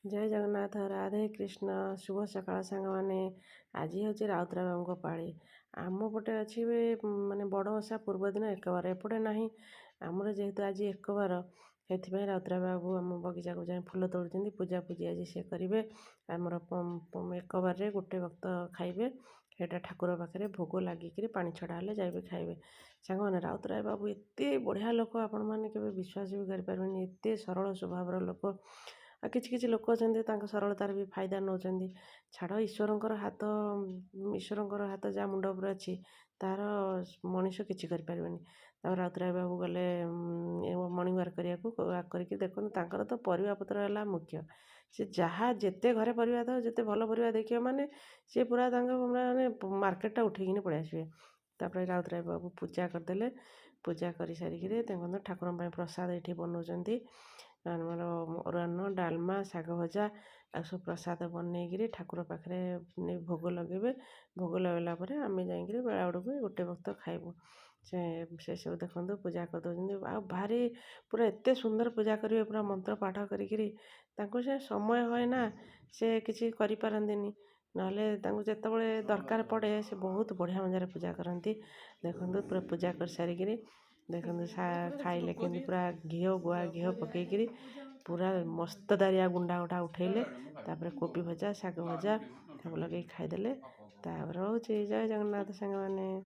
ଜୟ ଜଗନ୍ନାଥ, ରାଧେ କୃଷ୍ଣ। ଶୁଭ ସକାଳ ସାଙ୍ଗମାନେ। ଆଜି ହେଉଛି ରାଉତରାୟ ବାବୁଙ୍କ ପାଳି। ଆମ ପଟେ ଅଛି ମାନେ ବଡ଼ ଓଷା ପୂର୍ବ ଦିନ ଏକବାର, ଏପଟେ ନାହିଁ। ଆମର ଯେହେତୁ ଆଜି ଏକବାର, ସେଥିପାଇଁ ରାଉତରାୟ ବାବୁ ଆମ ବଗିଚାକୁ ଯାଇ ଫୁଲ ତୋଳୁଛନ୍ତି। ପୂଜାପୂଜି ଆଜି ସେ କରିବେ। ଆମର ଏକବାରରେ ଗୋଟେ ବକ୍ତ ଖାଇବେ। ସେଇଟା ଠାକୁର ପାଖରେ ଭୋଗ ଲାଗିକିରି ପାଣି ଛଡ଼ା ହେଲେ ଯାଇକି ଖାଇବେ। ସାଙ୍ଗମାନେ, ରାଉତରାୟ ବାବୁ ଏତେ ବଢ଼ିଆ ଲୋକ, ଆପଣମାନେ କେବେ ବିଶ୍ୱାସ ବି କରିପାରିବେନି। ଏତେ ସରଳ ସ୍ୱଭାବର ଲୋକ। ଆଉ କିଛି କିଛି ଲୋକ ଅଛନ୍ତି, ତାଙ୍କ ସରଳତାର ବି ଫାଇଦା ନେଉଛନ୍ତି। ଛାଡ଼, ଈଶ୍ୱରଙ୍କର ହାତ, ଈଶ୍ୱରଙ୍କର ହାତ ଯାହା ମୁଣ୍ଡ ଉପରେ ଅଛି, ତାର ମଣିଷ କିଛି କରିପାରିବେନି। ତାପରେ ରାଉତରାୟ ବାବୁ ଗଲେ ମର୍ଣ୍ଣିଂ ୱାକ୍ କରିବାକୁ। ୱାକ୍ କରିକି ଦେଖନ୍ତୁ, ତାଙ୍କର ତ ପରିବା ପତ୍ର ହେଲା ମୁଖ୍ୟ। ସେ ଯାହା ଯେତେ ଘରେ ପରିବା ଥାଉ, ଯେତେ ଭଲ ପରିବା ଦେଖିବେ, ମାନେ ସିଏ ପୁରା ତାଙ୍କ ମାନେ ମାର୍କେଟଟା ଉଠେଇକିନି ପଳେଇ ଆସିବେ। ତାପରେ ରାଉତରାୟ ବାବୁ ପୂଜା କରିଦେଲେ। ପୂଜା କରିସାରିକିରି ଦେଖନ୍ତୁ, ଠାକୁରଙ୍କ ପାଇଁ ପ୍ରସାଦ ଏଇଠି ବନଉଛନ୍ତି। ଆମର ଅରୁଆ ଅନ୍ନ, ଡାଲମା, ଶାଗ ଭଜା ଆଉ ସବୁ ପ୍ରସାଦ ବନେଇକିରି ଠାକୁର ପାଖରେ ନେଇ ଭୋଗ ଲଗେଇବେ। ଭୋଗ ଲଗେଇଲା ପରେ ଆମେ ଯାଇକିରି ବେଳା ବେଳକୁ ଗୋଟେ ବକ୍ତ ଖାଇବୁ। ସେ ସେସବୁ ଦେଖନ୍ତୁ, ପୂଜା କରିଦେଉଛନ୍ତି। ଆଉ ଭାରି ପୁରା ଏତେ ସୁନ୍ଦର ପୂଜା କରିବେ, ପୁରା ମନ୍ତ୍ର ପାଠ କରିକିରି। ତାଙ୍କୁ ସେ ସମୟ ହୁଏ ନା, ସେ କିଛି କରିପାରନ୍ତିନି। ନହେଲେ ତାଙ୍କୁ ଯେତେବେଳେ ଦରକାର ପଡ଼େ, ସେ ବହୁତ ବଢ଼ିଆ ମଜାରେ ପୂଜା କରନ୍ତି। ଦେଖନ୍ତୁ, ପୁରା ପୂଜା କରିସାରିକିରି ଦେଖନ୍ତୁ ଖାଇଲେ କେମିତି। ପୁରା ଘିଅ, ଗୁଆ ଘିଅ ପକେଇକିରି ପୁରା ମସ୍ତ ଦାରିଆ ଗୁଣ୍ଡା ଗୁଣ୍ଡା ଉଠେଇଲେ। ତାପରେ କୋବି ଭଜା, ଶାଗ ଭଜା ସବୁ ଲଗେଇକି ଖାଇଦେଲେ। ତାପରେ ରହୁଛି। ଜୟ ଜଗନ୍ନାଥ ସାଙ୍ଗମାନେ।